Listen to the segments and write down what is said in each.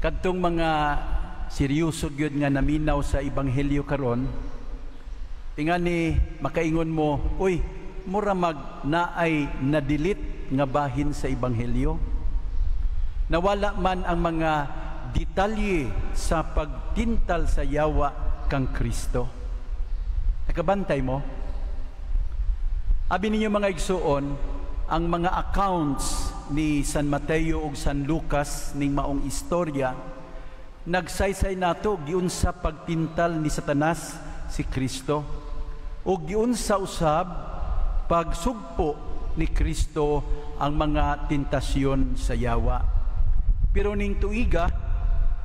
Kadtong mga seryoso gyud nga naminaw sa ebanghelyo karon, tingani makaingon mo, "Uy, mura mag naay na-delete nga bahin sa ebanghelyo. Nawala man ang mga detalye sa pagtintal sa yawa kang Kristo." Nakabantay mo? Abi ninyo, mga igsuon, ang mga accounts ni San Mateo ug San Lucas ning maong istorya nagsaysay nato giunsa pagtintal ni Satanas si Kristo ug giunsa usab pagsugpo ni Kristo ang mga tentasyon sa yawa. Pero ning tuiga,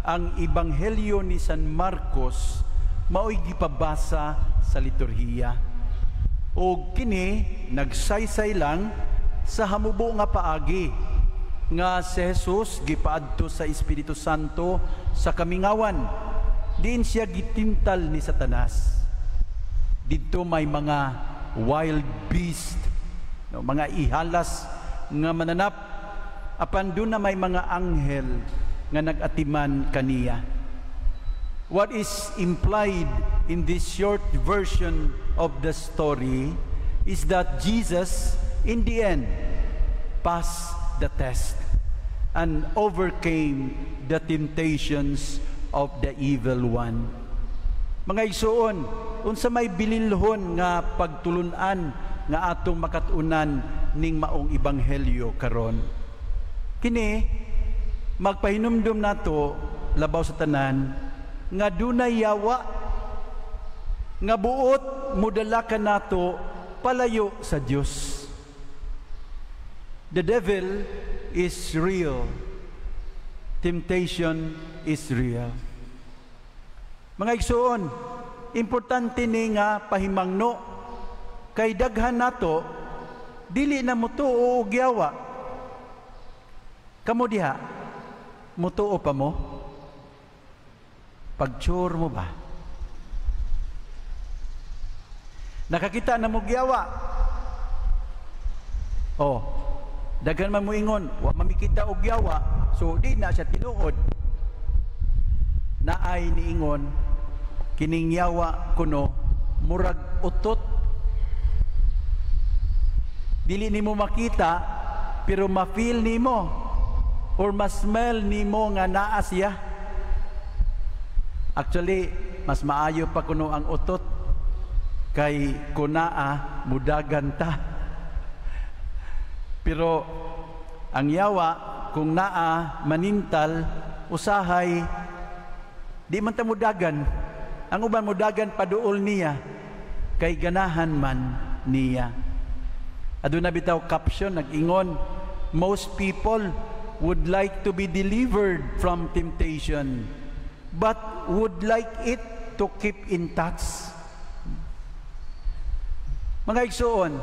ang Ebanghelyo ni San Marcos mao'y gipabasa sa liturhiya. Ug kini nagsaysay lang sa hamubo nga paagi nga si Jesus gipaadto sa Espiritu Santo sa kamingawan, diin siya gitintal ni Satanas. Didto may mga wild beast, no, mga ihalas nga mananap, apan duna may mga anghel nga nag-atiman kaniya. What is implied in this short version of the story is that Jesus, in the end, passed the test and overcame the temptations of the evil one. Mga igsuon, unsa may bililhon nga pagtulunan nga atong makat-unan ning maong ebanghelyo karon? Kini magpahinumdum nato, labaw sa tanan, nga dunay yawa nga buot modala kanato palayo sa Dios. The devil is real. Temptation is real. Mga igsuon, importante ni nga pahimangno kay daghan nato dili na mutuo og yawa. Kamo diha, mutuo pa mo? Pagtsur mo ba? Nakakita na mo yawa? Oh, daghan man moingon, "Wa mamikita og yawa, so di na siya tinuod." Naay niingon, kining yawa kuno murag utot. Dili nimo makita pero ma-feel nimo or ma-smell nimo nga naa siya. Actually, mas maayo pa kuno ang utot kay kunaa mudagan ta. Pero ang yawa, kung naa manintal, usahay di man ta mudagan. Ang uban mudagan paduol niya kay ganahan man niya. Aduna bitaw caption nag-ingon, "Most people would like to be delivered from temptation but would like it to keep in touch." Mga igsuon,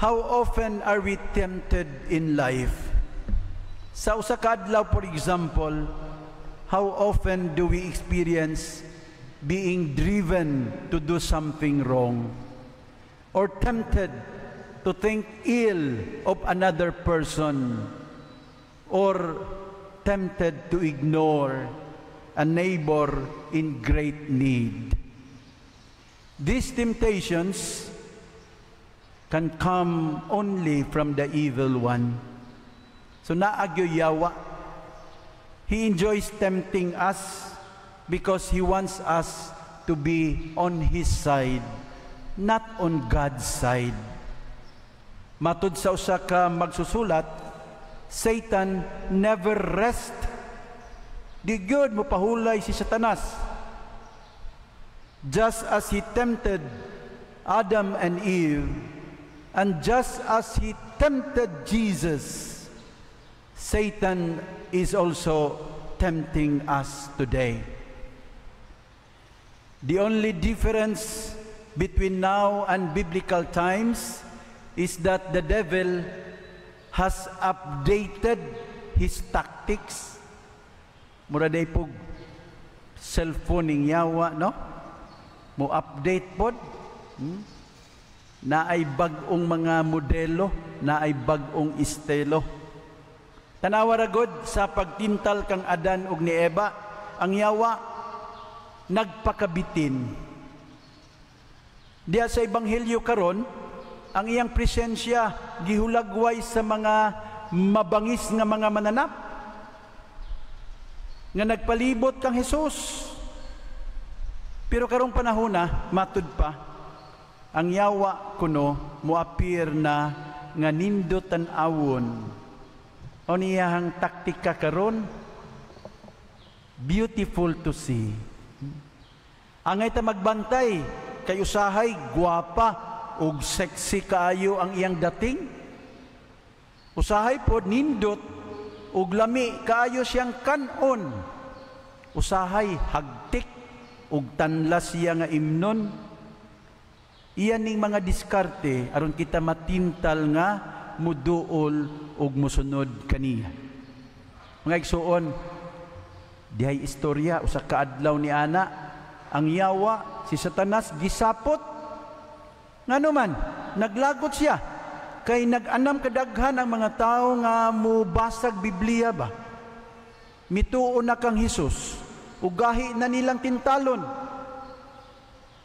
how often are we tempted in life? Sa usa ka adlaw, for example, how often do we experience being driven to do something wrong or tempted to think ill of another person or tempted to ignore a neighbor in great need? These temptations can come only from the evil one. So naa gyoy yawa. He enjoys tempting us because he wants us to be on his side, not on God's side. Matud sa usa ka magsusulat, Satan never rest. Di gyud mo pahulay si Satanas. Just as he tempted Adam and Eve, and just as he tempted Jesus, Satan is also tempting us today. The only difference between now and biblical times is that the devil has updated his tactics. Mura day pog cellphone ning yawa, no? Mo update pod. Naay bag-ong mga modelo, naay bag-ong estilo. Tanawa ra gud sa pagtintal kang Adan ug ni Eva, ang yawa nagpakabitin. Diya sa ebanghelyo karon, ang iyang presensya gihulagway sa mga mabangis nga mga mananap nga nagpalibot kang Hesus. Pero karong panahon na, matud pa, ang yawa kuno moapir na nga nindot tan-awon. O niyahang taktika karon, beautiful to see. Angay ta magbantay kay usahay gwapa ug sexy kaayo ang iyang dating. Usahay pod nindot ug lami kaayo siyang kanon. Usahay hagtik ug tanlas siya nga imnon. Iyan ning mga diskarte aron kita matintal nga muduol ug musunod kaniya. Mga igsuon, dihay istorya usa ka adlaw ni ana, ang yawa si Satanas gisapot. Ngano man naglagot siya kay nag-anam kadaghan ang mga tawo nga mubasag Biblia ba. Mituo na kang Hesus, ugahi na nilang tintalon.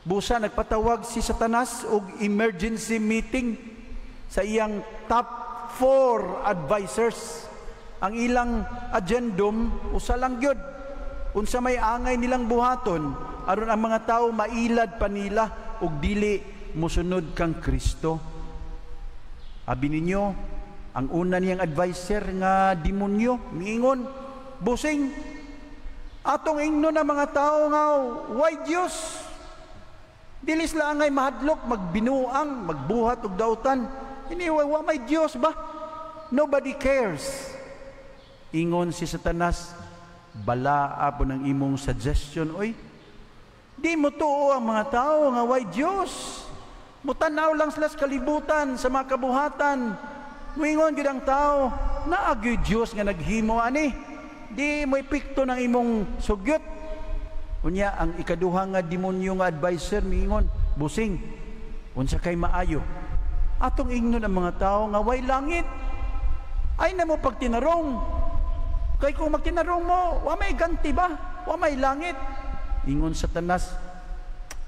Busa nagpatawag si Satanas og emergency meeting sa iyang top 4 advisors. Ang ilang agendum usa lang gyud. Unsa may angay nilang buhaton aron ang mga tawo mailad pa nila ug dili mosunod kang Kristo. Abi ninyo, ang una niyang advisor nga demonyo miingon, "Busing, atong ingnon ang mga tao nga way Dios? Dili sila angay mahadlok, magbinuang, magbuhat og dautan. Anyway, wa may Dios ba? Nobody cares." Ingon si Satanas, "Balaa po ng imong suggestion, oy. Di mo tuo ang mga tao nga way Dios. Mutanaw lang sila sa kalibutan, sa mga kabuhatan. Muingon gyud ang tao, naa gyud Dios nga naghimo ani. Di mo epekto ng imong sugyot." Unya ang ikaduha nga demonyo nga advisor miingon, "Busing, unsa kay maayo? Atong ingnon ang mga tao nga way langit. Ay na mo pagtinarong. Kay kung magtinarong mo, wa may ganti ba? Wa may langit." Ingon Satanas,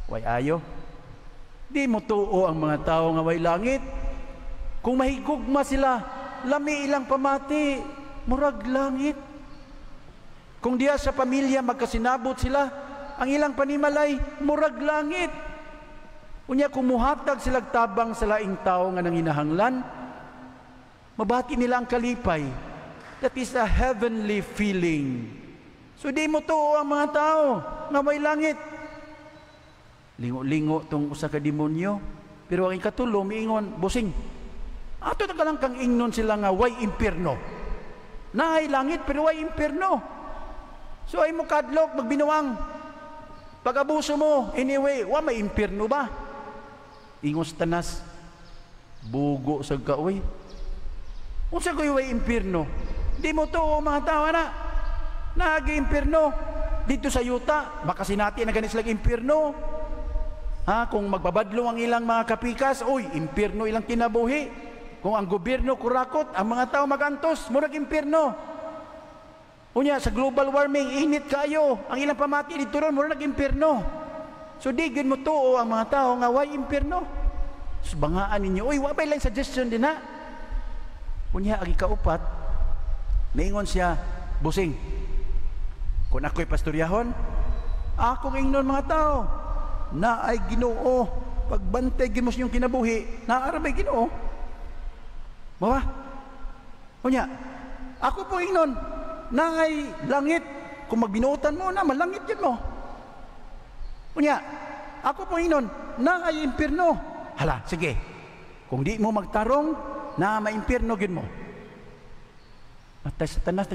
"Way ayo. Di mo tuo ang mga tao nga way langit. Kung mahigugma sila, lami ilang pamati, murag langit. Kung diya sa pamilya magkasinabot sila, ang ilang panimalay, murag langit. Unya kung muhatag sila tabang sa laing tao nga nanginahanglan, mabati nila ang kalipay. That is a heavenly feeling. So di mo tuo ang mga tao nga may langit." Lingo-lingo tong usa ka demonyo, pero ang ikatulo miingon, "Busing, ato na lang kang ingnon sila nga way impierno. Naay langit pero way impierno. So ay mo kadlok magbinuang. Pag-abuso mo, anyway, wa may impierno ba?" Ingon Satanas, "Bugo sa kaoy. Unsa ko'y way impierno? Di mo tuo mga tao na. Naagi impierno dito sa yuta, baka sinati na ganit silang impierno. Ha, kung magbabadlong ang ilang mga kapikas, uy, impierno ilang kinabuhi. Kung ang gobyerno kurakot, ang mga tao magantos, murag impierno. Unya, sa global warming, init kayo. Ang ilang pamati dito ron, murag impierno. So di gyud mo tuo ang mga tao nga way impierno. So bangaan ninyo, uy, wa lang suggestion din ha." Unya, ang ikaupat, maingon siya, "Busing, kung ako'y pastoryahon, akong ingnon mga tao, na ay Ginoo, pagbantay gyud mo sa inyong kinabuhi, naa ra bay Ginoo. Bawa? Unya, ako po ingnon, naay langit, kung magbinuotan mo na, malangit yun mo. Unya, ako po ingnon, naay impierno. Hala, sige, kung di mo magtarong, na maimpierno gyud mo." Matay Satanas,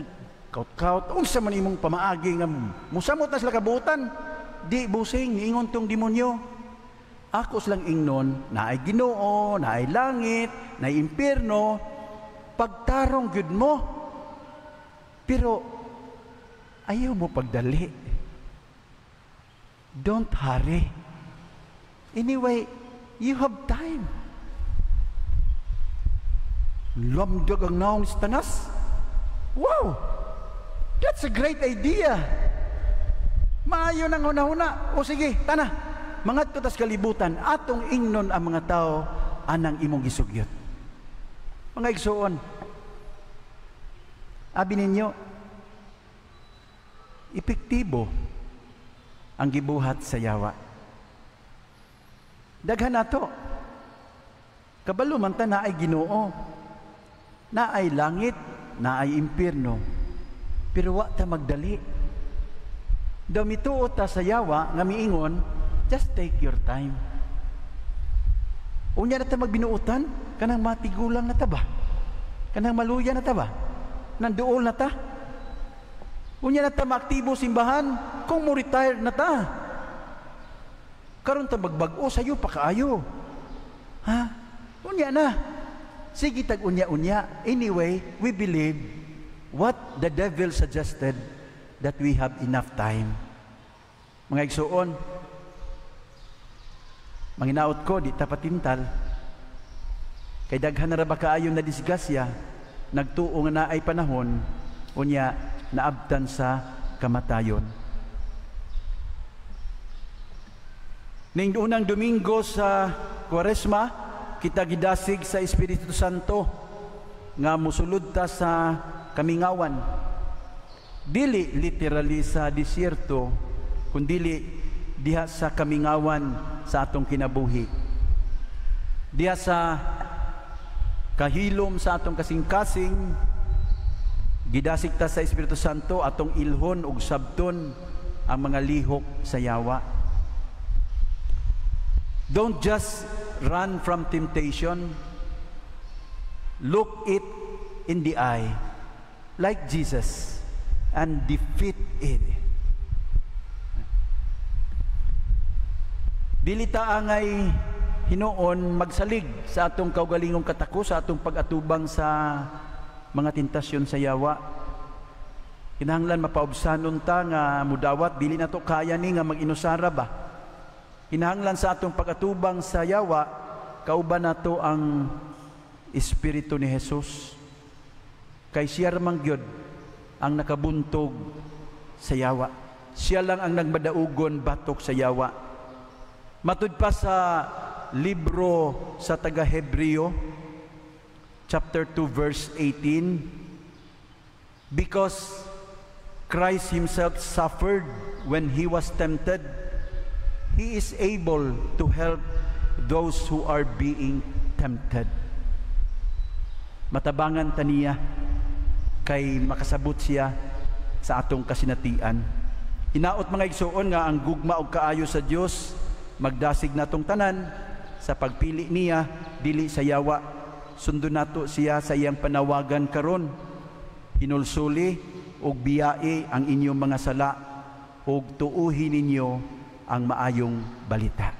kaut-kaut, unsa man imong pamaagi nga musamot na sila kabuutan? "Di, busing," niingon tong demonyo. "Ako silang ingnon, naay Ginoo, naay langit, naay impierno, pagtarong gyud mo. Pero ayaw mo pagdali. Don't hurry. Anyway, you have time." Lamdag ang naong Satanas. Wow! That's a great idea. Maayo nang hunahuna. O sige, tana. Mangadto tas kalibutan, atong ingnon ang mga tao anang imong gisugyot. Mga igsuon, abi ninyo, epektibo ang gibuhat sa yawa. Daghan nato. Kabalo man ta naay Ginoo. Naay langit, naay impierno. Pero wa ta magdali. Daw mituo ta sa yawa nga miingon, "Just take your time." Unya na ta magbinuutan, kanang matigulang na ta ba? Kanang maluya na ta ba? Nanduol na ta? Unya na ta maaktibo simbahan kung mo retire na ta. Karon ta magbag-o, sayo pa kaayo. Ha? Unya na. Sige tag unya-unya. Anyway, we believe what the devil suggested, that we have enough time. Mga igsuon, manginaot ko, di ta patintal. Kay daghan na ra ba kaayo na disgrasya, nagtuo nga naay panahon, unya naabtan sa kamatayon. Ning unang Domingo sa Kuwaresma, kita gidasig sa Espiritu Santo nga musulod ta sa kamingawan. Dili literally sa disyerto, kundili diha sa kamingawan sa atong kinabuhi. Diha sa kahilom sa atong kasing-kasing, gidasig ta sa Espiritu Santo atong ilhon ug sabton ang mga lihok sa yawa. Don't just run from temptation. Look it in the eye like Jesus and defeat it. Dili ta angay hinuon magsalig sa atong kaugalingong katako, sa atong pag-atubang sa mga tentasyon sa yawa. Kinahanglan mapaubsanon ta nga mudawat, dili nato kaya ni nga mag-inusara ba. Kinahanglan sa atong pag-atubang sa yawa, kauban nato ang Espiritu ni Jesus. Kay siya ramang gyud ang nakabuntog sa yawa. Siya lang ang nagmadaugon batok sa yawa. Matud pa sa libro sa taga-Hebreo, chapter 2, verse 18, because Christ Himself suffered when He was tempted, He is able to help those who are being tempted. Matabangan ta niya kay makasabot siya sa atong kasinatian. Hinaot, mga igsuon, nga ang gugma og kaayo sa Dios magdasig natong tanan sa pagpili niya dili sa yawa. Sundon nato siya sa iyang panawagan karon. Hinulsuli og biyai ang inyong mga sala ug tuuhi ninyo ang maayong balita.